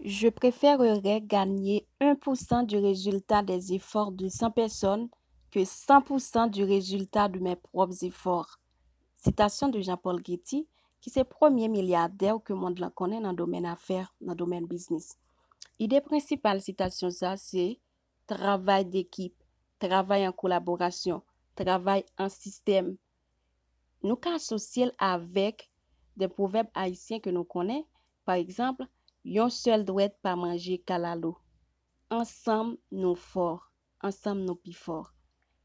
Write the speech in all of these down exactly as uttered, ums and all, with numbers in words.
Je préférerais gagner un pour cent du résultat des efforts de cent personnes que cent pour cent du résultat de mes propres efforts. Sitasyon de Jean-Paul Getty, ki se premye milyadè ke mond lan konnen nan domèn afè, nan domèn biznis. Ide prensipal sitasyon sa se travay dekip, travay an kolaborasyon, travay an sistèm. Nou ka asosye l avèk de pwovèb ayisyen ke nou konnen, pa egzanp, yon sèl dwèt pa manje kalalou. Ansanm nou fò, ansanm nou pi fò.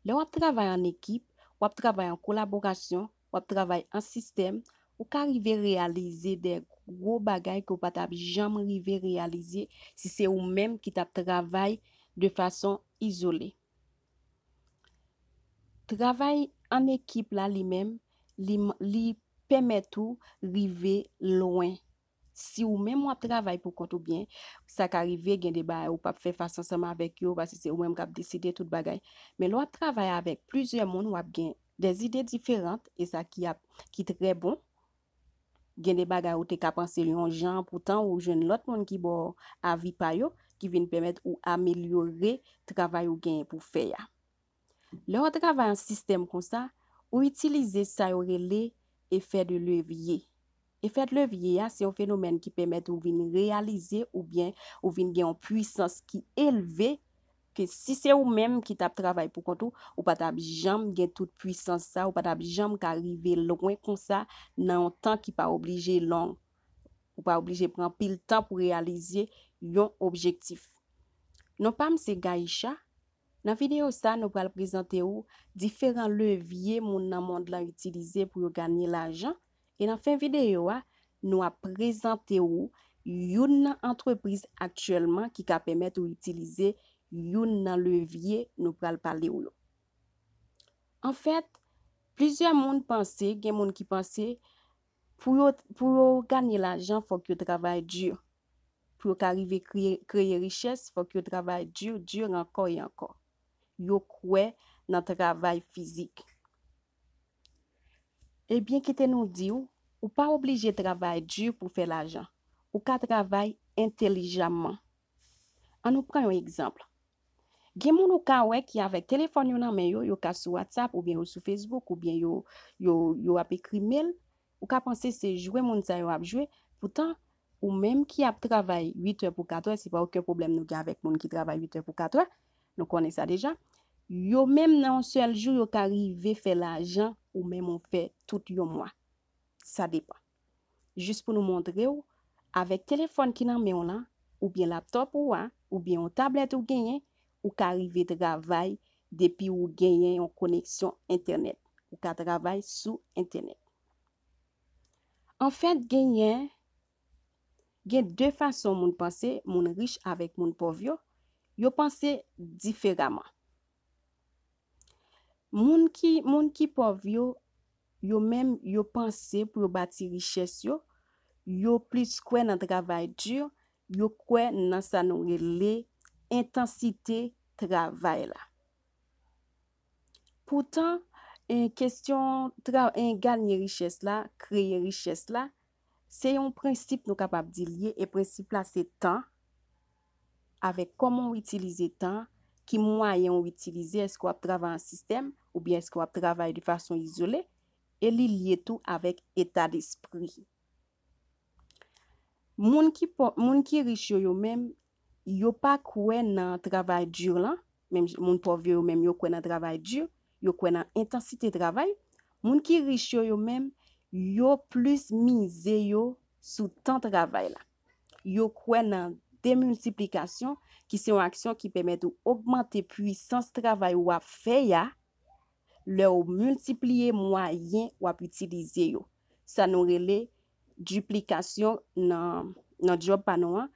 Lè w ap travay an ekip, w ap travay an kolaborasyon, w ap travay an sistèm, ou ka rive reyalize de gwo bagay ke w pa t ap janm rive reyalize si se ou menm ki t ap travay de fason izole. Travay an ekip la li menm, li, li pèmèt ou rive lwen. Si ou menm w ap travay pou kont ou byen, sa ka rive gen de bagay ou p ap fè fas ansanm avèk yo, paske se ou menm k ap deside tout bagay. Men lè w ap travay avèk plizyè moun, w ap gen de zide diferan, e sa ki ap, ki trè bon. Gen de bagay ou te ka panse l yon jan, poutan ou jwenn lòt moun ki ba w avi pa yo, ki vin pèmèt ou amelyore travay ou genyen pou fè a. Lè w ap travay an sistèm konsa, ou itilize sa yo rele efè de levye. Efè de levye a, se yon fenomèn ki pèmèt ou vin reyalize oubyen ou vin gen yon pwisans ki elve, ke si se ou menm ki t ap travay pou kont ou, ou pa t ap janm gen tout pwisans sa, ou pa t ap janm ka rive lwen konsa nan yon tan ki pa oblije long. Ou pa oblije pran anpil tan pou reyalize yon objektif. Non pa m se Gaïcha. Nan videyo sa, nou pral prezante ou diferan levye moun nan mond lan itilize pou yo ganye lajan. E nan fen videyo a, nou ap prezante ou youn nan antrepriz aktyèlman ki ka pèmèt ou itilize youn nan levye nou pral pale ou yo. Anfèt, plizyè moun panse, gen moun ki panse, pou yo, pou yo ganye lajan, fòk yo travay di. Pou yo ka rive kreye, kreye richès, fòk yo travay di, di ankò e ankò. Yo kwè nan travay fizik. Ebyen, kite nou di w, ou pa oblije travay di pou fè lajan. Ou ka travay entèlijaman. Ann nou pran yon egzanp. Gen moun ou ka wè ki avèk telefòn yo nan men yo, yo ka sou WhatsApp oubyen yo sou Facebook oubyen yo, yo, yo ap ekri mail. Ou ka panse se jwe moun sa yo ap jwe, poutan ou menm ki ap travay uit è pou kat è, se pa okenn pwoblèm nou gen avèk moun ki travay uit è pou kat è, nou konnen sa deja. Yo menm nan yon sèl jou, yo ka rive fè lajan ou menm ou fè tout yon mwa. Sa depann. Jis pou nou montre w, avèk telefòn ki nan men w lan, oubyen laptòp ou a, oubyen yon tablèt ou genyen, ou ka rive travay depi ou genyen yon koneksyon entènèt. Ou ka travay sou entènèt. Anfèt, genyen, gen de fason moun panse, moun rich avèk moun pòv yo, yo panse diferaman. Moun ki, moun ki pòv yo, yo menm, yo panse pou yo bati richès yo, yo plis kwè nan travay di, yo kwè nan sa nou rele entansite travay la. Poutan, en, kesyon tra-, en, ganye richès la, kreye richès la, se yon prensip nou kapab di l ye, e prensip la se tan, avèk kòman w itilize tan, ki mwayen w itilize, èske w ap travay an sistèm, oubyen èske w ap travay de fason izole, e li lye tou avèk eta despri. Moun ki pò-, moun ki rich yo, yo menm, yo pa kwè nan travay di lan, menm j-, moun pòv yo, yo menm, yo kwè nan travay di, yo kwè nan entansite travay. Moun ki rich yo, yo menm, yo plis mize yo sou tan travay la. Yo kwè nan demiltiplikasyon, ki se yon aksyon ki pèmèt ou ogmante pwisans travay w ap fè a, lè w miltipliye mwayen w ap itilize yo. Sa nou rele diplikasyon nan, nan djòb pa nou an.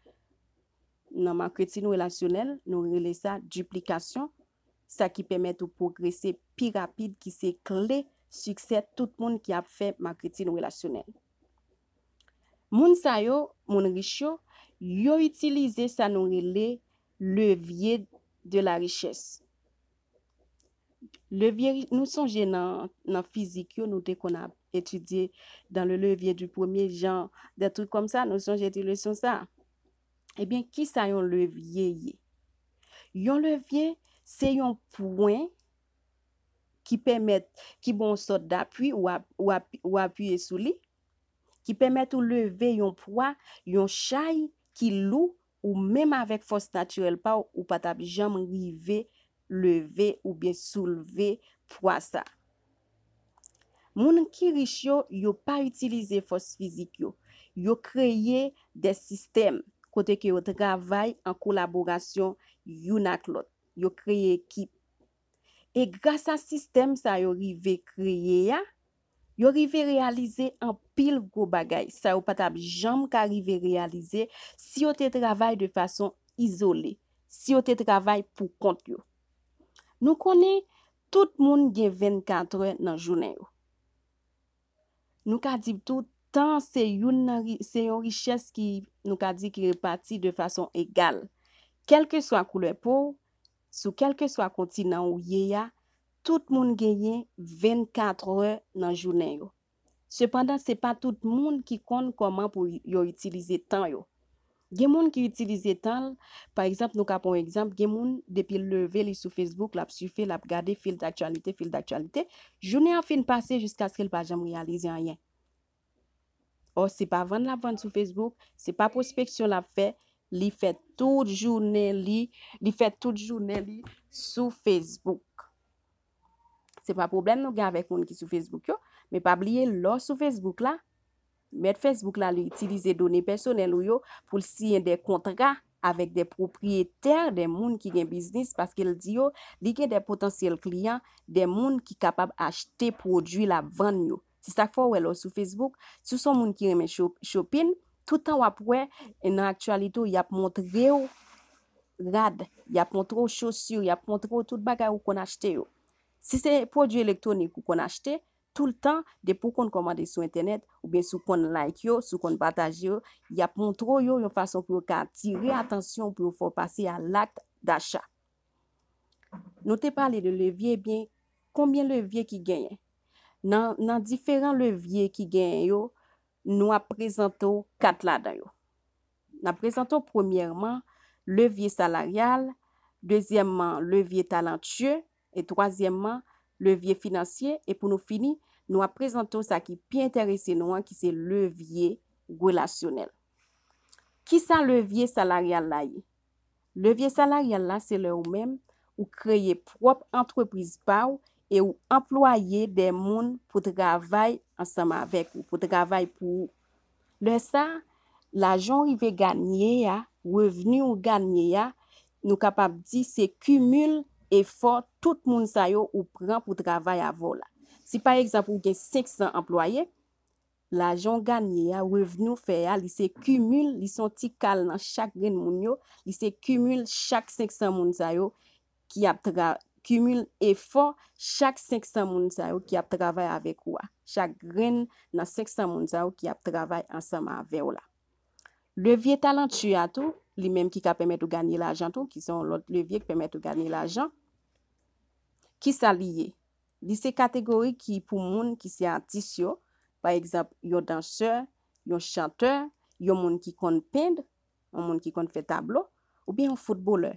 Nan maketin relasyonèl, nou rele sa diplikasyon, sa ki pèmèt ou pwogrese pi rapid, ki se kle siksè tout moun ki ap fè maketin relasyonèl. Moun sa yo, moun rich yo, yo itilize sa nou rele levye de la richès. Levye, nou sonje nan, nan fizik yo, nou te konn ap etidye dans le levier du premier genre, des trucs comme ça, nou sonje ti leson sa. Ebyen, kisa yon levye ye? Yon levye, se yon pwen ki pèmèt, ki ba w yon sòt dapui, ou ap, ou ap, ou apiye sou li, ki pèmèt ou leve yon pwa, yon chay ki lou, ou menm avèk fòs natirèl pa w, ou pa t ap janm rive leve oubyen soulve pwa sa. Moun ki rich yo, yo pa itilize fòs fizik yo. Yo kreye de sistèm kote ke yo travay an kolaborasyon youn ak lòt. Yo kreye ekip. E gras a sistèm sa yo rive kreye a, yo rive reyalize anpil gwo bagay sa yo pa t ap janm ka rive reyalize si yo te travay de fason izole, si yo te travay pou kont yo. Nou konnen tout moun gen vennkat è nan jounen yo. Nou ka di tou, tan se youn nan ri-, se yon richès ki, nou ka di, ki repati de fason egal. Kèlkeswa koulè po w, sou kèlkeswa kontinan ou ye a, tout moun genyen vennkat è nan jounen yo. Sepandan, se pa tout moun ki konn kòman pou yo itilize tan yo. Gen moun ki itilize tan l, pa egzanp, nou ka pran yon egzanp, gen moun, depi l leve, li sou Facebook, l ap sife, l ap gade fil daktyalite, fil daktyalite. Jounen an fin pase jiskaske l pa janm reyalize anyen. Ò, se pa vann l ap vann sou Facebook, se pa pwospeksyon l ap fè, li fè tout jounen li, li fè tout jounen li sou Facebook. Se pa pwoblèm nou gen avèk moun ki sou Facebook yo, men pa bliye lè w sou Facebook la, mèt Facebook la, li itilize done pèsonèl ou yo pou l siyen de kontra avèk de pwopriyetè, de moun ki gen biznis, paske l di yo, li gen de potansyèl kliyan, de moun ki kapab achte pwodui l ap vann yo. Se sa k fè w wè lè w sou Facebook, si w se yon moun ki renmen cho-, shopping, tout tan w ap wè, e nan aktyalite w, y ap montre w rad, y ap montre w chosi, y ap montre w tout bagay ou konn achte yo. Si se pwodui elektwonik ou konn achte, toultan, depi w konn kòmande sou entènèt, oubyen si w konn like yo, si w konn pataje yo, y ap montre w yo yon fason pou yo ka atire atansyon w, pou yo fè w pase a lakt dacha. Nou te pale de levye, ebyen, konbyen levye ki genyen? Nan, nan diferan levye ki genyen yo, nou ap prezante w kat ladan yo. N ap prezante w premyèman levye salaryal, dezyèmman levye talantye, e twazyèmman levye finansye, e pou nou fini, nou ap prezante w sa ki pi enterese nou an, ki se levye relasyonèl. Kisa levye salaryal la ye? Levye salaryal la, se lè ou menm, ou kreye pwòp antrepriz pa w e ou anplwaye de moun pou travay ansanm avèk ou, pou travay pou ou. Lè sa, lajan w rive ganye a, revni w ganye a, nou kapab di se kimil efò tout moun sa yo ou pran pou travay avè w la. Si pa egzanp ou gen senk san anplwaye, lajan w ganye a, revni w fè a, li se kimil, li se yon ti kal nan chak grenn moun yo, li se kimil chak senk san moun sa yo ki ap tra-, kimil efò chak senk san moun sa yo ki ap travay avèk ou a, chak grenn nan senk san moun sa yo ki ap travay ansanm avè w la. Levye talantye a tou, li menm ki ka pèmèt ou ganye lajan tou, ki se yon lòt levye ki pèmèt ou ganye lajan. Kisa li ye? Li se kategori ki pou moun ki se atis yo, pa egzanp, yon dansè, yon chantè, yon moun ki konn penn, yon moun ki konn fè tablo, oubyen yon foutbolè.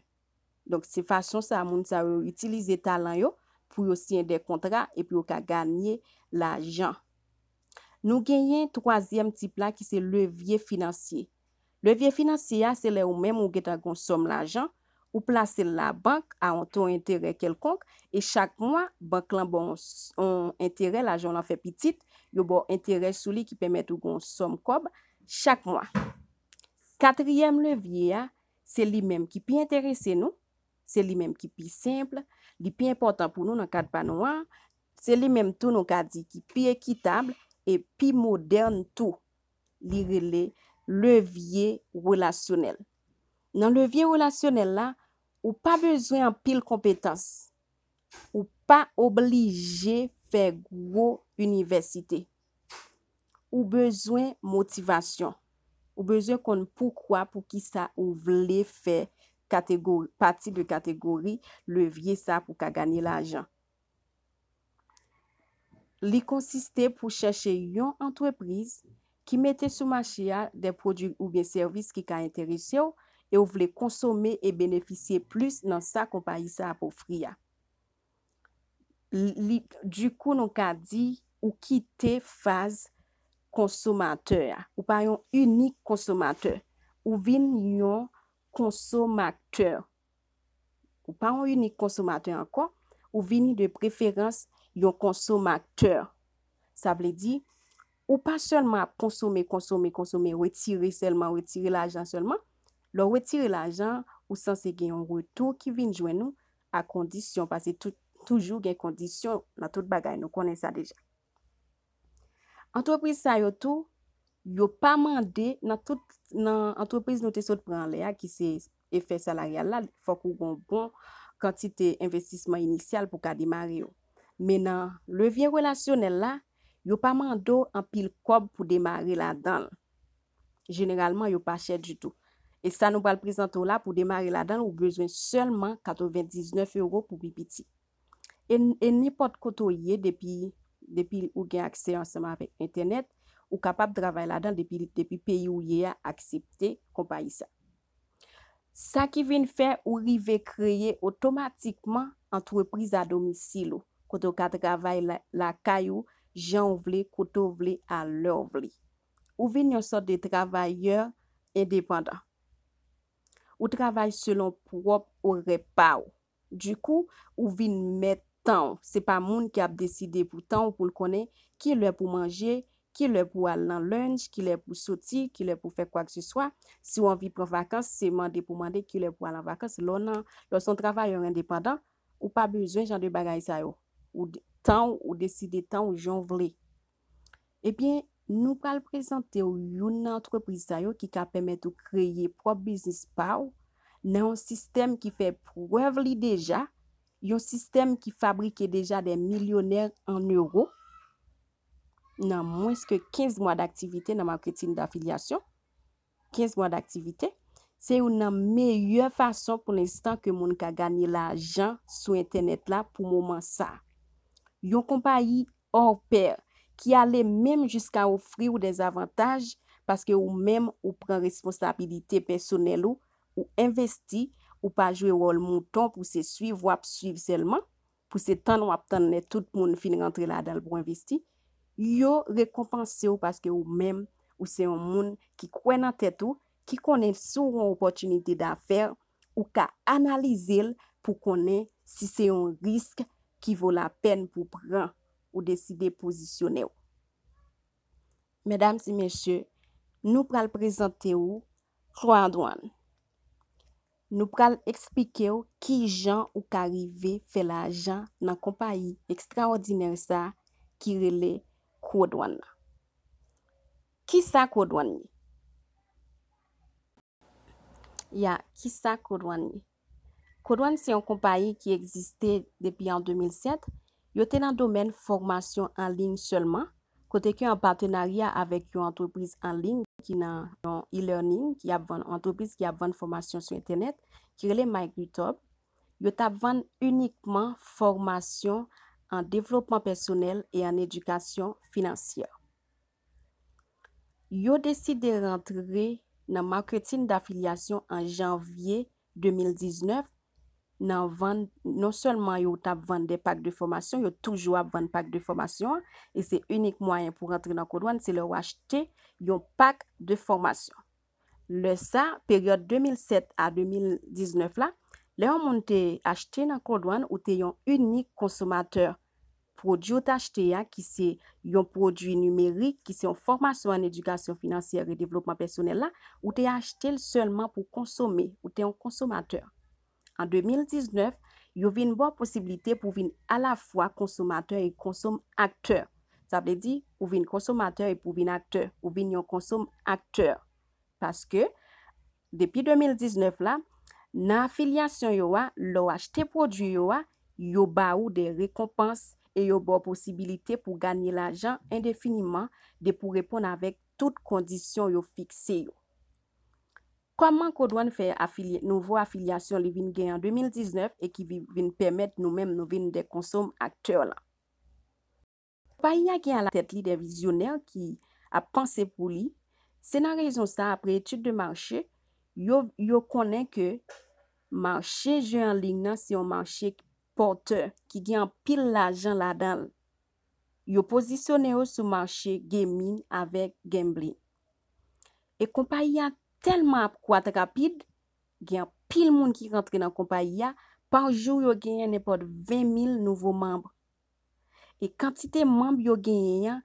Donk, se fason sa moun sa yo itilize talan yo pou yo siyen de kontra epi yo ka ganye lajan. Nou genyen twazyèm tip la ki se levye finansye. Levye finansye a, se lè ou menm ou gentan gen yon sòm lajan, ou plase l labank a yon to enterè kèlkonk, e chak mwa, bank lan ba w yon s-, yon enterè, lajan w lan fè pitit, yo ba w enterè sou li ki pèmèt ou gen yon sòm kòb chak mwa. Katriyèm levye a, se li menm ki pi enterese nou, se li menm ki pi senp, li pi enpòtan pou nou nan kad pa nou an, se li menm tou nou ka di ki pi ekitab e pi modèn tou. Li rele levye relasyonèl. Nan levye relasyonèl la, ou pa bezwen anpil konpetans. Ou pa oblije fè gwo inivèsite. Ou bezwen motivasyon. Ou bezwen konn poukwa, poukisa ou vle fè kategori, pati de kategori levye sa pou ka ganye lajan. Li konsiste pou chèche yon antrepriz ki mete sou mache a de pwodui oubyen sèvis ki ka enterese w, e w vle konsome e benefisye plis nan sa konpayi sa ap ofri a. Li, dikou, nou ka di ou kite faz konsomatè a. Ou pa yon inik konsomatè. Ou vin yon konsomaktè. Ou pa yon inik konsomatè ankò, ou vini de preferans yon konsomaktè. Sa vle di, ou pa sèlman ap konsome, konsome, konsome, retire sèlman, retire lajan sèlman. Lè w retire lajan, ou sanse gen yon retou ki vin jwenn ou a kondisyon, paske tou-, toujou gen kondisyon nan tout bagay, nou konnen sa deja. Antrepriz sa yo tou, yo pa mande nan tout, nan antrepriz nou te sot pran anlè a, ki se efè salaryal la, fòk ou gen yon bon kantite envestisman inisyal pou ka demare yo. Men nan levye relasyonèl la, yo pa mande w anpil kòb pou demare ladan l. Jeneralman, yo pa chè ditou. E sa nou pral prezante w la, pou demare ladan l, ou bezwen sèlman katrevendiznèf ewo pou pi piti. E, e nenpòt kote w ye, depi, depi ou gen aksè ansanm avèk entènèt, ou kapab travay ladan depi, depi peyi w ye a aksepte konpayi sa. Sa ki vin fè ou rive kreye otomatikman antrepriz a domisil ou, kote w ka travay la-, lakay ou, jan w vle, kote w vle, alè w vle. Ou vin yon sòt de travayè endepandan. Ou travay selon pwòp orè pa w. Dikou, ou vin mèt tan w. Se pa moun ki ap deside pou tan w, pou l konnen ki lè pou manje, ki lè pou al nan lunch, ki lè pou soti, ki lè pou fè kwakeseswa. Si w anvi pran vakans, se mande pou mande ki lè pou al an vakans. Lè w nan, lè w se yon travayè endepandan, ou pa bezwen jan de bagay sa yo. Ou de-, tan w, ou deside tan w jan w vle. Ebyen, nou pral prezante w youn nan antrepriz sa yo ki ka pèmèt ou kreye pwòp biznis pa w nan yon sistèm ki fè prèv li deja, yon sistèm ki fabrike deja de milyonè an ewo nan mwens ke kenz mwa daktivite nan maketin dafilyasyon, kenz mwa daktivite, se youn nan meyè fason pou lenstan ke moun ka ganye lajan sou entènèt la pou moman sa. Yon konpayi hors pair ki ale menm jiska ofri w de zavantaj paske ou menm ou pran responsabilite pèsonèl ou, ou envesti, ou pa jwe wòl mouton pou se swiv w ap swiv sèlman, pou se tann w ap tann lè tout moun fin rantre ladan l pou envesti, yo rekonpanse w paske ou menm, ou se yon moun ki kwè nan tèt ou, ki konnen si w gen yon opòtinite dafè, ou ka analize l pou konnen si se yon risk ki vo lapèn pou pran, ou deside pozisyone w. Medam e mesye, nou pral prezante w Claude One. Nou pral eksplike w kijan ou ka rive fè lajan nan konpayi ekstraòdinè sa ki rele Claude One nan. Kisa Claude One ye? Ya, kisa Claude One ye? Claude One se yon konpayi ki egziste depi an de mil sèt. Yo te nan domèn fòmasyon an liy sèlman, kote ke an patenarya avèk yon antrepriz an liy ki nan yon e-learning, ki ap vann, antrepriz ki ap vann fòmasyon sou entènèt, ki rele MyGrowTube, yo t ap vann inikman fòmasyon an devlopman pèsonèl e an edikasyon finansyè. Yo deside rantre nan maketin dafilyasyon an janvye de mil diznèf, nan vann, non sèlman yo t ap vann de pak de fòmasyon, yo toujou ap vann pak de fòmasyon an, e se inik mwayen pou rantre nan Claude One, se lè w achte yon pak de fòmasyon. Lè sa, peryòd de mil sèt a de mil diznèf la, lè yon moun te achte nan Claude One, ou te yon inik konsomatè. Pwodui w t achte a, ki se yon pwodui nimerik, ki se yon fòmasyon an edikasyon finansyè e devlopman pèsonèl la, ou te achte l sèlman pou konsome, ou te yon konsomatè. An de mil diznèf, yo vin ba w posiblite pou w vin alafwa konsomatè e konsomaktè. Sa vle di, ou vin konsomatè epi ou vin aktè, ou vin yon konsomaktè. Paske, depi de mil diznèf la, nan afilyasyon yo a, lè w achte pwodui yo a, yo ba ou de rekonpans e yo ba w posibilite pou w ganye lajan endefiniman depi w reponn avèk tout kondisyon yo fikse yo. Kòman Claude One fè afilye, nouvo afilyasyon li vin gen an de mil diznèf e ki vi-, vin pèmèt nou menm nou vin de konsomaktè la? Konpayi a gen alatèt li de vizyonè ki ap panse pou li. Se nan rezon sa, apre etid de mache, Yo, yo konnen ke mache je an liy nan se yon mache pòtè ki gen anpil lajan ladan l. Yo pozisyone yo sou mache gaming avèk gambling. E konpayi a tèlman ap kwat rapid, gen anpil moun ki rantre nan konpayi a, pa jou yo genyen nenpòt ven mil nouvo manm. E kantite manm yo genyen an,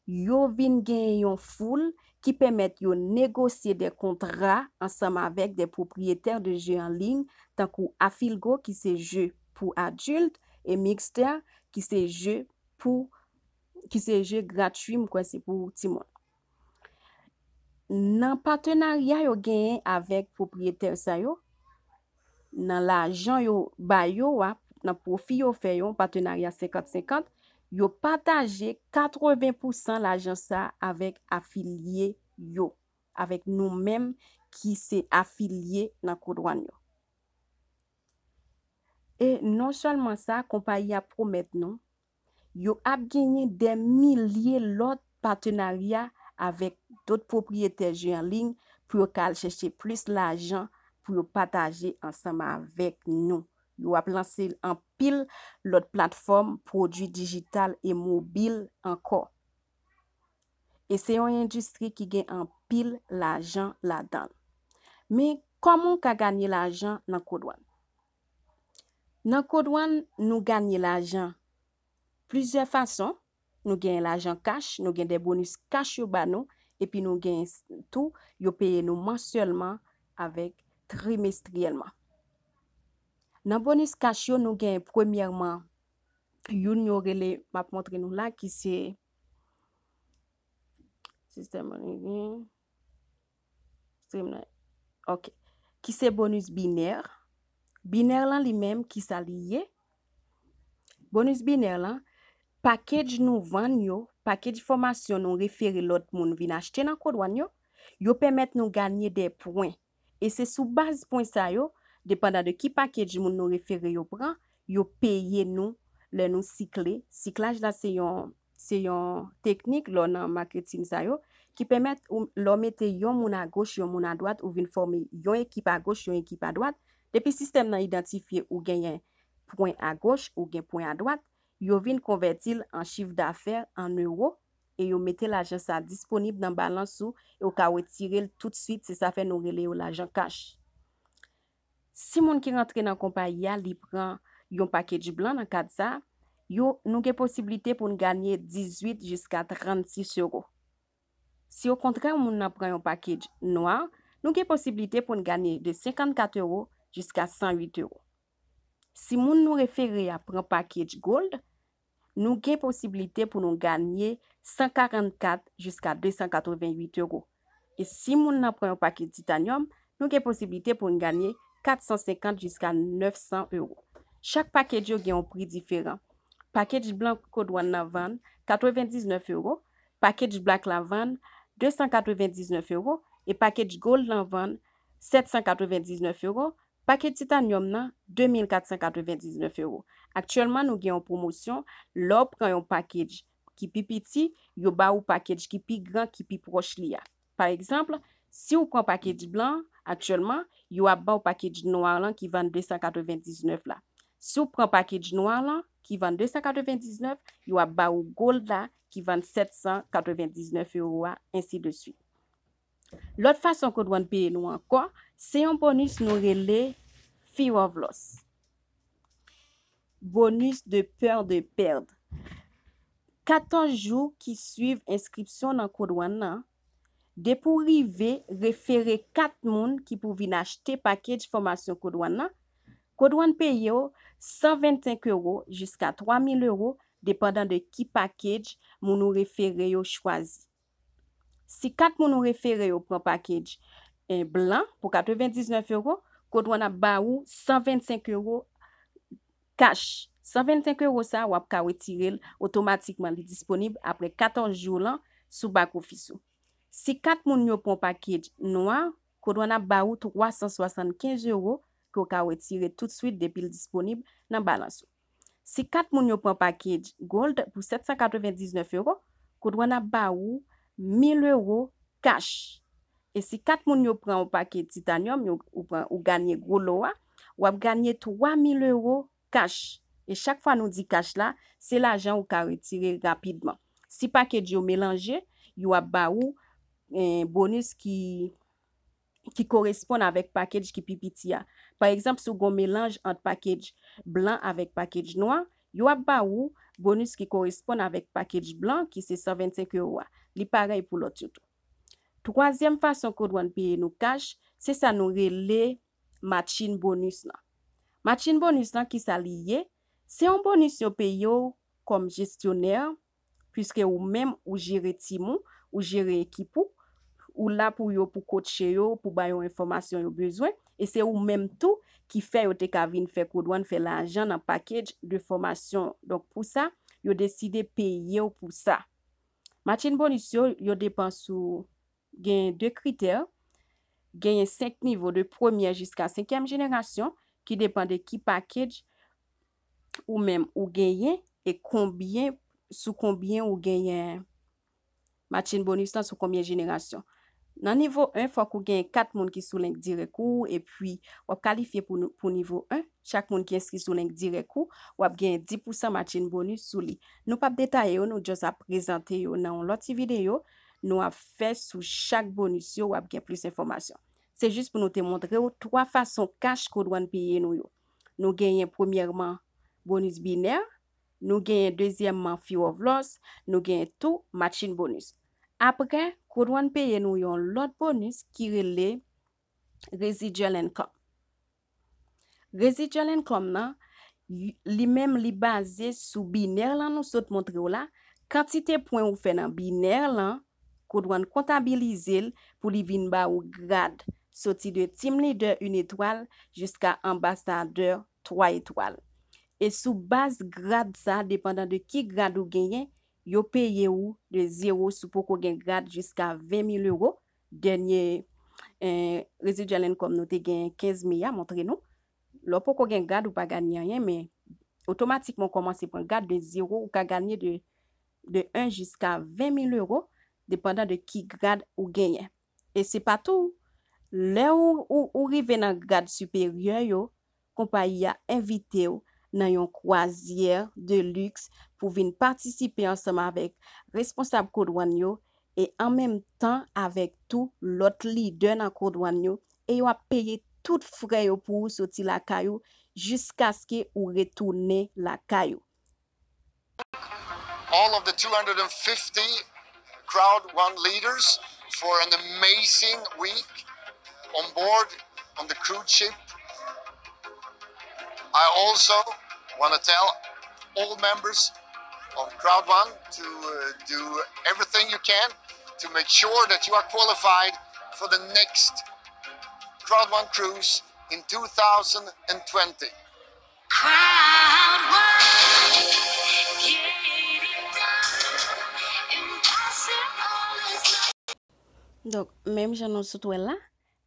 yo vin genyen yon foul ki pèmèt yo negosye de kontra ansanm avèk de pwopriyetè de je an liy, tankou Afilgo, ki se je pou adilt, e Mixter, ki se je pou, ki se je gratui, m kwè se pou timoun. Nan patenarya yo genyen avèk pwopriyetè sa yo, nan lajan yo ba yo a, nan pwofi yo fè yo, patenarya senkant senkant, yo pataje katreven pousan lajan sa avèk afilye yo, avèk nou menm ki se afilye nan kodwàn yo. E non sèlman sa, konpayi a pwomèt nou, yo ap genyen de milye lòt patenarya avèk dòt pwopriyetè je an liy pou yo ka al chèche plis lajan pou yo pataje ansanm avèk nou. Yo ap lanse anpil lòt platfòm pwodui dijital e mobil ankò. E se yon endistri ki gen anpil lajan ladan l. Men, kòman w ka ganye lajan nan kodwàn? Nan kodwàn, nou ganye lajan plizyè fason. Nou gen lajan kach, nou gen de bonis kach yo ba nou, epi nou gen s-, tou, yo peye nou mansyèlman avèk trimestriyèlman. Nan bonis kach yo, nou gen premyèman, youn yo rele, m ap montre nou la, ki se sistèm stream nan. Ok. Ki se bonis binè. Binè lan li menm, ki sa li ye? Bonis binè lan, package nou vann yo, package fòmasyon nou refere lòt moun vin achte nan kodwàn yo, yo pèmèt nou ganye de pwen. E se sou baz pwen sa yo, depandan de ki package moun nou refere yo pran, yo peye nou lè nou sikle. Siklaj la se yon, se yon teknik lè w nan maketin sa yo ki pèmèt ou, lè w mete yon moun agoch, yon moun adwat, ou vin fòme yon ekip agoch, yon ekip adwat. Depi sistèm nan idantifye ou genyen pwen agoch, ou gen pwen adwat, yo vin konvèti l an chif dafè an ewo e yo mete lajan sa disponib nan balans ou e ou ka retire l toutswit, se sa fè nou rele yo lajan kach. Si moun ki rantre nan konpayi a, li pran yon package blan nan kad sa, yo, nou gen posiblite pou n ganye dizuit jiska trannsis ewo. Si okontrè, moun nan pran yon package nwa, nou gen posiblite pou n ganye de senkannkat ewo jiska san uit ewo. Si moun nou refere a pran package gold, nou gen posiblite pou nou ganye san karannkat jiska de san katreven uit ewo. E si moun nan pran yon package titanyòm, nou gen posiblite pou n ganye kat san senkant jiska nèf san ewo. Chak package yo gen yon pri diferan. Package blan kodwàn nan vann katrevendiznèf ewo, package black la vann de san katrevendiznèf ewo, e package gold lan vann sèt san katrevendiznèf ewo, package titanyòm nan de mil kat san katrevendiznèf ewo. Aktyèlman, nou gen yon pwomosyon, lè w pran yon package ki pi piti, yo ba ou package ki pi gran, ki pi pwòch li a. Pa egzanp, si w pran package blan, aktyèlman, yo ap ba w package nwa lan ki vann de san katrevendiznèf la. Si w pran package nwa lan ki vann de san katrevendiznèf, yo ap ba ou gold la ki vann sèt san katrevendiznèf ewo a, ensi de swit. Lòt fason kodwàn peye nou ankò, se yon bonis nou rele Fear of Loss. Bonis de peur de perdre. Katòz jou ki swiv enskripsyon nan kodwàn nan, depi w rive refere kat moun ki pou vin achte package fòmasyon kodwàn nan, kodwàn peye w san vennsenk ewo jiska twa mil ewo, depandan de ki package moun ou refere yo chwazi. Si kat moun ou refere yo pran package, eh, blan pou katrevendiznèf ewo, kodwàn ap ba ou san vennsenk ewo kach. San vennsenk ewo sa, w ap ka retire l otomatikman, li disponib apre katòz jou lan sou back office ou. Si kat moun yo pran package nwa, kodwàn ap ba ou twa san swasannkenz ewo ke w ka retire toutswit depi l disponib nan balans ou. Si kat moun yo pran package gold pou sèt san katrevendiznèf ewo, kodwàn ap ba ou mil ewo kach. E si kat moun yo pran yon pakèt titanyòm, yo, ou pran, ou ganye gwo lo a, w ap ganye twa mil ewo kach. E chak fwa nou di kach la, se lajan ou ka retire rapidman. Si pakèt yo melanje, yo ap ba ou, eh, bonis ki, ki koresponn avèk pakèt ki pi piti a. Pa egzanp, si w gen yon melanj ant pakèt blan avèk pakèt nwa, yo ap ba ou bonis ki koresponn avèk pakèt blan ki se san vennsenk ewo a. Li parèy pou lòt yo tou. Twazyèm fason ke w dwe peye nou kach, se sa nou rele matching bonus lan. Matching bonus lan, kisa li ye? Se yon bonis yo peye w kòm jesyonè, piske ou menm ou jere tim ou, ou jere ekip ou, ou la pou yo, pou kotche yo, pou ba yo enfòmasyon yo bezwen, e se ou menm tou ki fè yo te ka vin fè Code One fè lajan nan package de fòmasyon. Donk, pou sa, yo deside peye w pou sa. Matching bonus yo, yo depann sou, gen de kritè, genyen senk nivo de premyè jiska senkyèm jenerasyon, ki depann de ki package ou menm ou genyen e konbyen, sou konbyen ou genyen matching bonus lan, sou konbyen jenerasyon. Nan nivo en, fòk ou genyen kat moun ki sou link dirèk ou, epi w ap kalifye pou, pou nivo en. Chak moun ki enskri sou link dirèk ou, w ap genyen dis pousan matching bonus sou li. Nou p ap detaye yo, nou just ap prezante yo nan yon lòt ti videyo. Nou ap fè sou chak bonus yo, w ap gen plis enfòmasyon. Se jis pou nou te montre w twa fason kach Code One peye nou yo. Nou genyen premyèman bonis binè, nou genyen dezyèmman fear of loss, nou genyen tou matching bonus. Apre, Code One peye nou yon lòt bonis ki rele residual income. Residual income nan, y- li menm li baze sou binè lan nou sot montre w la, kantite pwen ou fè nan binè lan, Code One kontabilize l pou li vin ba ou grad, soti de team leader un etwal jiska anbasadè twa etwal. E sou baz grad sa, depandan de ki grad ou genyen, yo peye ou de zewo si w poko gen grad jiska ven mil ewo. Dènye, eh, residual income nou te gen kenz me a montre nou. Lè w poko gen grad, ou pa ganye anyen, men otomatikman w kòmanse pran grad de zewo, ou ka ganye de, de en jiska ven mil ewo, depandan de ki grad ou genyen. E se pa tou, lè ou, ou, ou rive nan grad siperyè yo, konpayi a envite w nan yon kwazyè de liks pou vin patisipe ansanm avèk responsab Code One yo e an menm tan avèk tou lòt lidè nan Code One yo, e yo ap peye tout frè yo pou ou soti lakay ou jiskaske ou retounen lakay ou. All of the two hundred fifty Crowd One leaders for an amazing week on board on the cruise ship. I also want to tell all members of Crowd One to uh, do everything you can to make sure that you are qualified for the next Crowd One cruise in two thousand twenty. Donk, menm jan nou sot wè la,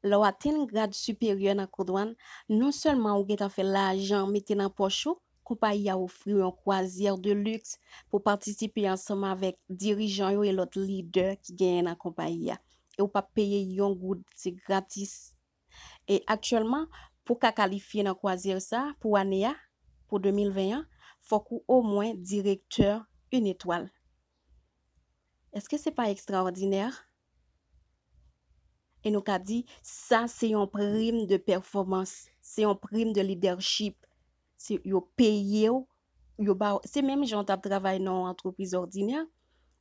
lè w atenn grad siperyè nan Code One, non sèlman ou gentan fè lajan mete nan pòch ou, konpayi a ofri w yon kwazyè de liks pou patisipe ansanm avèk dirijan yo e lòt lidè ki genyen nan konpayi a. E ou p ap peye yon goud, se gratis. E aktyèlman, pou w ka kalifye nan kwazyè sa, pou ane a, pou de mil ven an, fòk ou omwen direktè un etwal. Èske se pa ekstraòdinè? E nou ka di, sa se yon prim de pèfòmans, se yon prim de lidèchip. Se, yo peye w, yo ba w, se menm jan w t ap travay nan yon antrepriz òdinè.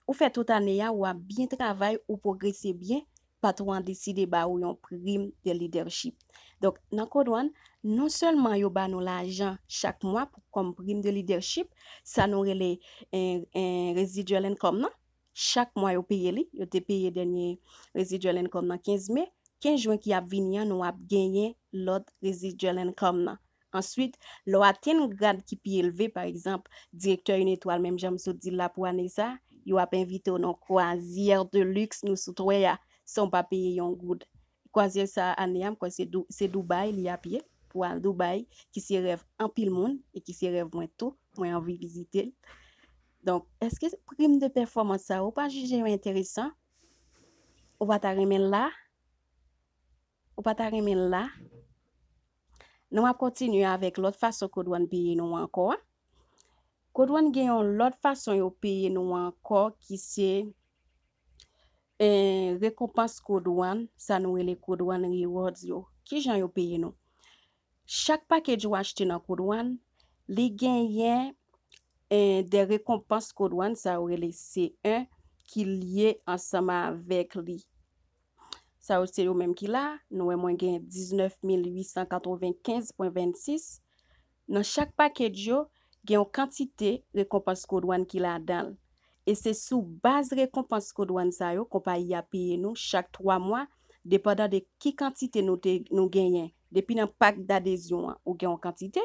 Ou fè tout ane a, w ap byen travay, ou pwogrese byen, patwon an deside ba ou yon prim de lidèchip. Donk, nan Code One, non sèlman yo ba nou lajan chak mwa pou, kòm prim de lidèchip, sa nou rele en, en residual income nan. Chak mwa yo peye li, yo te peye dènye residual income nan kenz me, kenz jen ki ap vini an, nou ap genyen lòt residual income nan. Answit, lè w atenn grad ki pi elve, pa egzanp, direktè un etwal, menm jan m sot di l la pou ane sa, yo ap envite w nan kwazyè de liks nou sot wè a, san w pa peye yon goud. Kwazyè sa ane a, m kwè se Dou- se Dubai li ap ye, pou al Dubai, ki se rèv anpil moun, e ki se rèv mwen tou, mwen anvi vizite l. Donk, èske prim de pèfòmans sa yo, ou pa jije yo enteresan? Ou pa ta renmen l la? Ou pa ta renmen l la? Nou ap kontinye avèk lòt fason Code One peye nou ankò a. Code One gen yon lòt fason yo peye nou ankò ki se eh, rekonpans Code One, sa nou rele Code One Rewards yo. Kijan yo peye nou? Chak package ou achte nan Code One, li genyen eh, de rekonpans Code One, sa yo rele C un, ki lye ansanm avèk li. Sa yo se yo menm ki la, nou wè mwen gen diznèf mil uit san katrevenkenz pwen vennsis. Nan chak package yo, gen yon kantite rekonpans Code One ki ladan l. E se sou baz rekonpans Code One sa yo, konpayi a peye nou chak twa mwa, depandan de ki kantite nou te, nou genyen. Depi nan pak dadezyon an, ou gen yon kantite,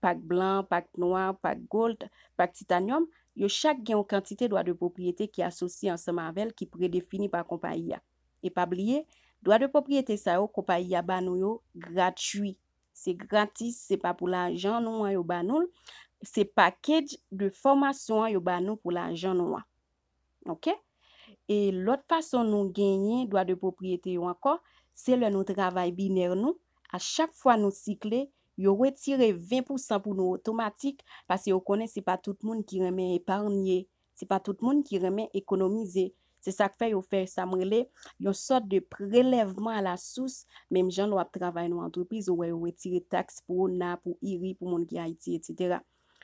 pak blan, pak nwa, pak gold, pak titanyòm, yo chak gen yon kantite dwa de pwopriyete ki asosye ansanm avè l ki predefini pa konpayi a. E pa bliye, dwa de pwopriyete sa yo, konpayi a ba nou yo gratui. Se gratis, se pa pou lajan nou an yo ba nou l, se package de fòmasyon an yo ba nou pou lajan nou an. Oke? E lòt fason nou genyen dwa de pwopriyete yo ankò, se lè nou travay binè nou, a chak fwa nou sikle, yo retire ven pousan pou nou otomatik, paske yo konnen se pa tout moun ki renmen eparnye, se pa tout moun ki renmen ekonomize. Se sa k fè yo fè sa m rele yon sòt de prelèvman a la sous, menm jan lè w ap travay nan yon antrepriz, ou wè yo retire taks pou ona, pou iri, pou moun ki Ayiti, etsetera.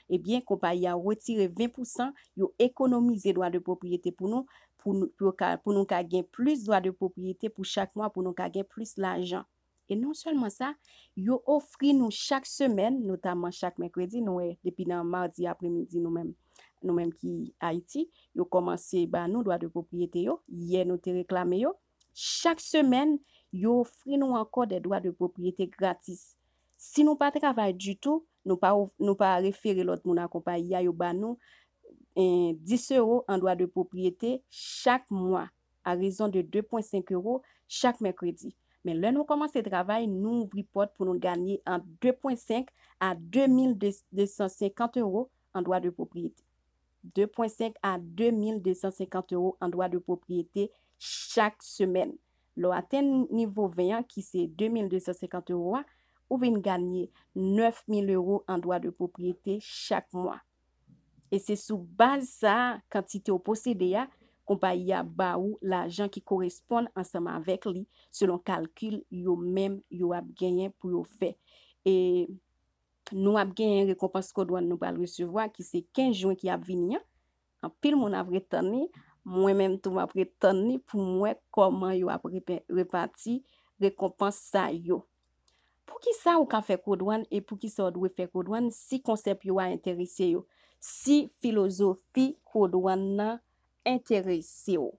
Ebyen, konpayi a retire ven pousan, yo ekonomize dwa de pwopriyete pou nou, pou nou, pou yo ka, pou nou ka gen plis dwa de pwopriyete pou chak mwa, pou nou ka gen plis lajan. E non sèlman sa, yo ofri nou chak semèn, notaman chak mèkredi, nou wè depi nan madi apremidi nou menm, nou menm ki Ayiti, yo kòmanse ba nou dwa de pwopriyete yo, yè nou te reklame yo. Chak semèn, yo ofri nou ankò de dwa de pwopriyete gratis. Si nou pa travay ditou, nou pa, nou pa refere lòt moun a konpayi a, yo ba nou eh, dis ewo an dwa de pwopriyete chak mwa, a rezon de de pwen senk ewo chak mèkredi. Men lè nou kòmanse travay, nou ouvri pòt pou nou ganye ant de pwen senk a de mil de san senkant ewo an dwa de pwopriyete. De pwen senk a de mil de san senkant ewo an dwa de pwopriyete chak semèn. Lè w atenn nivo ven an, ki se de mil de san senkant ewo a, ou vin ganye nèf mil ewo an dwa de pwopriyete chak mwa. E se sou baz sa a, kantite w posede a, konpayi a ba ou lajan ki koresponn ansanm avèk li, selon kalkil yo menm yo ap genyen pou yo fè. E nou ap genyen rekonpans Code One nou pral resevwa, ki se kenz jen ki ap vini an. Anpil moun ap ret tann li, mwen menm tou m ap ret tann li pou m wè kòman yo ap repe-, repati rekonpans sa yo. Poukisa ou ka fè Code One e poukisa w dwe fè Code One si konsèp yo a enterese yo, si filozofi Code One nan enterese w?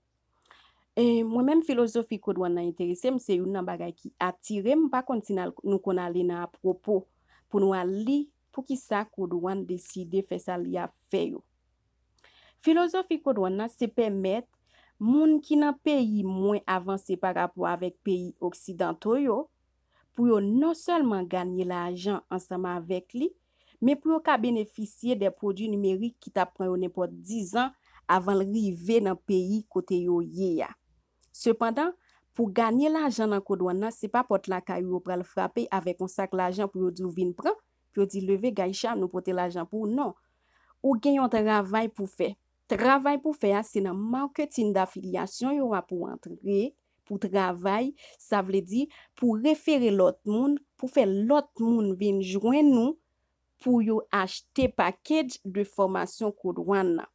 E mwen menm, filozofi Code One nan enterese m, se youn nan bagay ki atire m. M pa konn si n al, nou konn ale nan apwopo pou nou al li poukisa Code One deside fè sa li ap fè yo. Filozofi Code One nan se pèmèt moun ki nan peyi mwen avanse pa rapò avèk peyi oksidanto yo, pou yo non sèlman ganye lajan ansanm avèk li, men pou yo ka benefisye de pwodui nimerik ki t ap pran yo nenpòt diz an avan l rive nan peyi kote yo ye a. Sepandan, pou ganye lajan nan Code One nan, se pa pòt lakay ou yo pral frape avèk yon sak lajan pou yo di w vin pran, pou yo di leve Gaïcha, nou pote lajan pou ou. Non. Ou gen yon travay pou fè. Travay pou fè a, se nan marketing d'affiliation yo a pou w antre, pou travay, sa vle di pou refere lòt moun, pou fè lòt moun vin jwenn ou, pou yo achte package de fòmasyon Code One nan.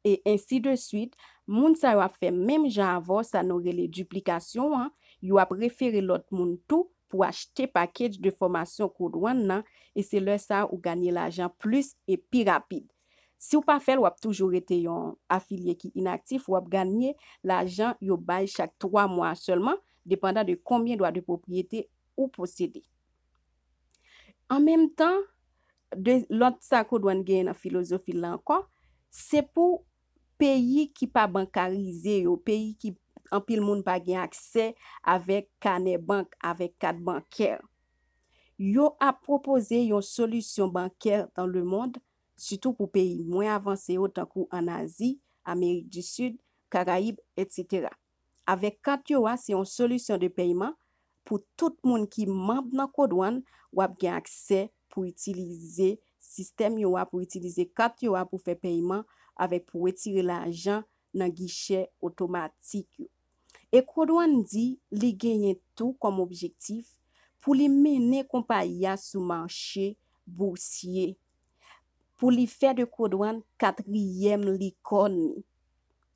E ensi de swit, moun sa yo ap fè menm jan avè w, sa nou rele diplikasyon an, yo ap refere lòt moun tou pou achte package de fòmasyon Code One nan, e se lè sa ou ganye lajan plis e pi rapid. Si w pa fè l, w ap toujou rete yon afilye ki inaktif, w ap ganye lajan yo bay chak twa mwa sèlman, depandan de konbyen dwa de pwopriyete ou posede. An menm tan, de lòt sa Code One genyen nan filozofi l la ankò, se pou peyi ki pa bankarize yo, peyi ki anpil moun pa gen aksè avèk kanè bank, avèk kat bankè. Yo ap pwopoze yon solisyon bankè dans le monde, sitou pou peyi mwen avanse yo, tankou ann Azi, Amerik di Sid, Karayib, etsetera. Avèk kat yo a, se yon solisyon de pèyman pou tout moun ki manm nan Code One, w ap gen aksè pou itilize sistèm yo a, pou itilize kat yo a pou fè pèyman avèk pou retire lajan nan gichè otomatik yo. E Code One di li genyen tou kòm objektif pou li mennen konpayi a sou mache bousye, pou li fè de Code One katriyèm likòn li.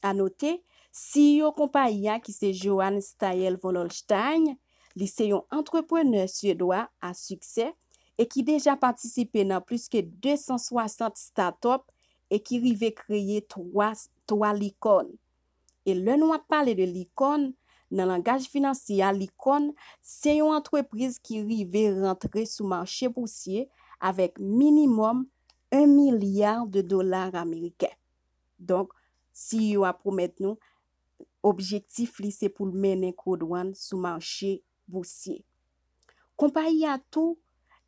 A note, C E O konpayi a ki se Johann Staël von Holstein, li se yon antreprenè syedwa a siksè e ki deja patisipe nan plis ke de san swasant start-up e ki rive kreye twa, twa likòn. E lè nou ap pale de likòn, nan langaj finansye a, likòn se yon antrepriz ki rive rantre sou mache bousye avèk minimòm en milya de dola ameriken. Donk, C E O a pwomèt nou, objektif li se pou l mennen Code One sou mache bousye. Konpayi a tou,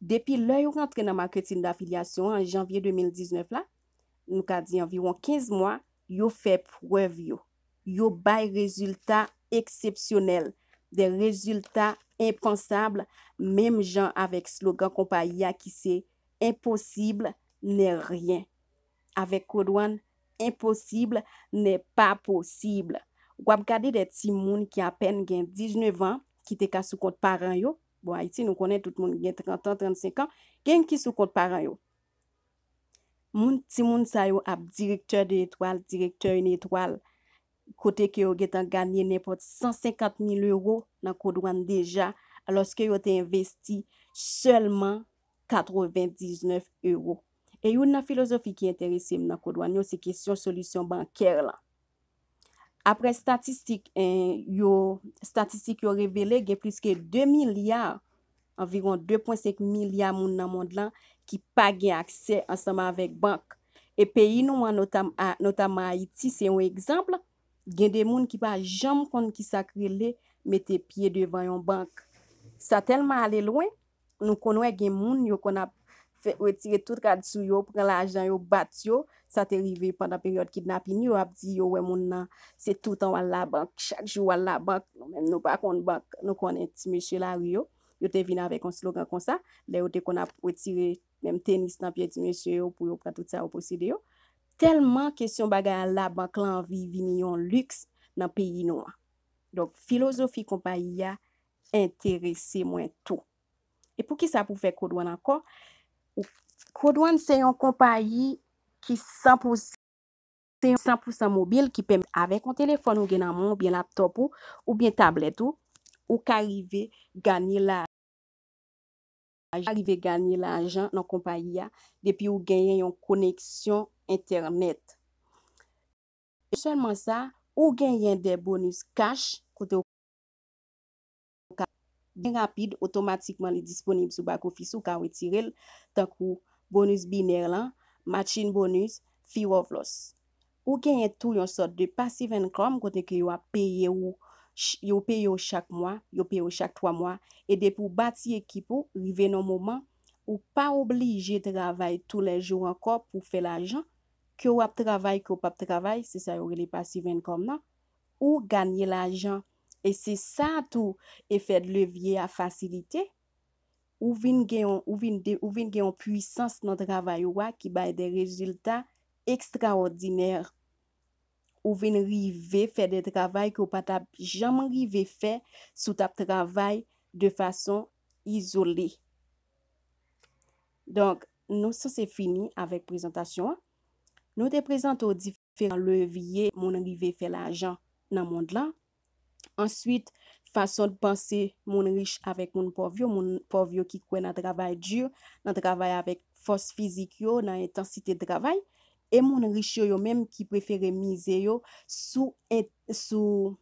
depi lè yo rantre nan maketin dafilyasyon an, janvye de mil diznèf la, nou ka di anviwon kenz mwa, yo fè prèv yo. Yo bay rezilta eksepsyonèl, de rezilta enpansab, menm jan avèk slogan konpayi a ki se Impossible n'est rien. Avèk Code One, impossible n'est pas possible. W ap gade de timoun ki apèn gen diznèf an, ki te ka sou kont paran yo. Bon, Ayiti, nou konnen tout moun gen trant an, trannsenk an, gen ki sou kont paran yo. Moun, timoun sa yo ap direktè de etwal, direktè en etwal, kote ke yo gentan ganye nenpòt san senkant mil ewo nan Code One deja, alòske yo te envesti sèlman katrevendiznèf ewo. E youn nan filozofi ki enterese m nan Code One yo, se kesyon solisyon bankè lan. Aprè statistik, en, yo, statistik yo revele gen plis ke de milya, anviwon de pwen senk milya moun nan mond lan ki pa gen aksè ansanm avèk bank. E peyi nou an, notam-, a, notamman Ayiti, se yon egzanp. Gen de moun ki pa janm konn ki sa k rele mete pye devan yon bank. Sa tèlman ale lwen, nou konn wè gen moun yo konn ap fè, retire tout rad sou yo, pran lajan yo, bat yo. Sa te rive pandan peryòd kidnapin yo, ap di yo wè moun nan, se toutan w al labank, chak jou w al labank. Nou menm, nou pa konn bank. Nou konnen ti mesye lari yo, yo te vin avèk yon slogan konsa, lè yo te konn ap retire menm tenis nan pye ti mesye yo pou yo pran tout sa yo posede yo. Tèlman kesyon bagay al labank lan anvi vini yon liks nan peyi nou an. Donk, filozofi konpayi a enterese mwen tou. E poukisa pou fè Code One ankò? Ou, Code One se yon konpayi ki san pou san, se yon san pou san mobil ki pèmèt avèk yon telefòn ou gen nan men w, oubyen laptòp ou, oubyen tablèt ou, ou ka rive ganye la, rive ganye lajan nan konpayi a depi ou genyen yon koneksyon entènèt. E sèlman sa, ou genyen de bonis cash kote ou ka byen rapid, otomatikman li disponib sou back office ou, ka retire l, tankou bonis binè lan, matching bonus, fear of loss. Ou genyen tou yon sòt de passive income kote ke yo ap peye ou, ch-, yo peye w chak mwa, yo peye w chak twa mwa, e depi w bati ekip ou, rive nan moman, ou pa oblije travay toulèjou ankò pou fè lajan, ke w ap travay, ke w p ap travay, se sa yo rele passive income nan, ou ganye lajan. E se sa tou, efè de levye a fasilite. Ou vin gen yon, ou vin de, ou vin gen yon pwisans nan travay ou a ki bay de rezilta ekstraòdinè. Ou vin rive fè de travay ke w pa t ap janm rive fè si w t ap travay de fason izole. Donk, nou sanse fini avèk prezantasyon an. Nou te prezante w diferan levye moun rive fè lajan nan mond lan. Answit, fason de panse moun rich avèk moun pòv yo, moun pòv yo ki kwè nan travay di, nan travay avèk fòs fizik yo, nan entansite de travay, e moun rich yo, yo menm ki prefere mize yo sou en-, sou,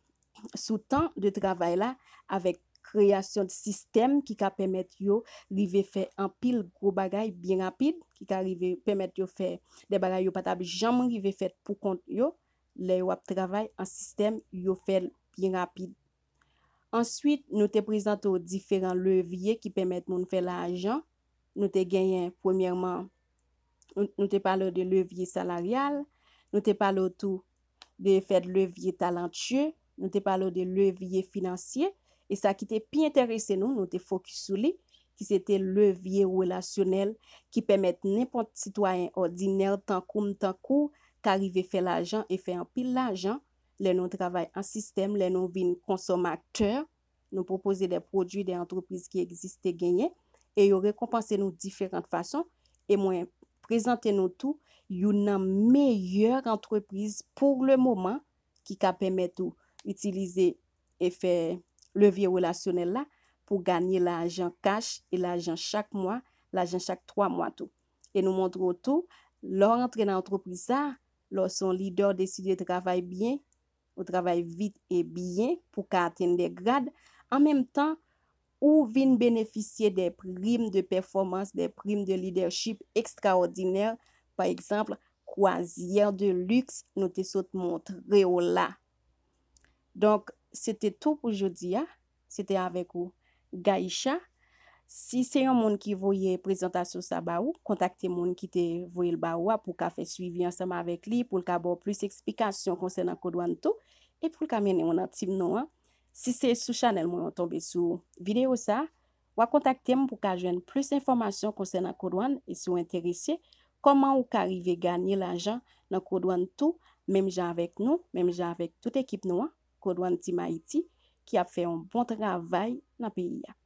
sou tan de travay la, avèk kreyasyon de sistèm ki ka pèmèt yo rive fè anpil gwo bagay byen rapid, ki ka rive pèmèt yo fè de bagay yo pa t ap janm rive fèt pou kont yo, lè yo ap travay an sistèm, yo fè l byen rapid. Answit, nou te prezante w diferan levye ki pèmèt moun fè lajan. Nou te genyen, premyèman, nou, nou te pale w de levye salaryal, nou te pale w tou de fè de levye talantye, nou te pale w de levye finansye, E sa ki te pi enterese nou, nou te fokis sou li, ki se te levye relasyonèl ki pèmèt nenpòt sitwayen òdinè tankou m, tankou w, ka rive fè lajan e fè anpil lajan lè nou travay an sistèm, lè nou vin konsòmatè, nou pwopoze de pwodui de antrepriz ki egziste genyen, e yo rekonpanse nou diferan fason, e mwen prezante nou tou youn nan meyè antrepriz pou le moman ki ka pèmèt ou itilize e fè levye relasyonèl la pou ganye lajan kach e lajan chak mwa, lajan chak twa mwa tou. E nou montre w tou, lè w rantre nan antrepriz sa, lè w se yon lidè, w deside travay byen, ou travay vit e byen pou ka atenn de grad, an menm tan, ou vin benefisye de prim de pèfòmans, de prim de lidèchip ekstraòdinè, pa egzanp, kwazyè de liks nou te sot montre w la. Donk, se te tou pou jodi a. Se te avèk ou, Gaïcha. Si se yon moun ki voye prezantasyon sa ba ou, kontakte moun ki te voye l ba ou a pou w ka fè swivi ansanm avèk li, pou l ka ba w plis eksplikasyon konsènan Kodwàn tou, e pou l ka mennen w nan tim nou an. Si se sou chanèl mwen ou tonbe sou videyo sa, w a kontakte m pou w ka jwenn plis enfòmasyon konsènan Kodwàn, e si w enterese, kòman ou ka rive ganye lajan nan Kodwàn tou, menm jan avèk nou, menm jan avèk tout ekip nou an, Kodwàn Team Haïti, ki ap fè yon bon travay nan peyi a.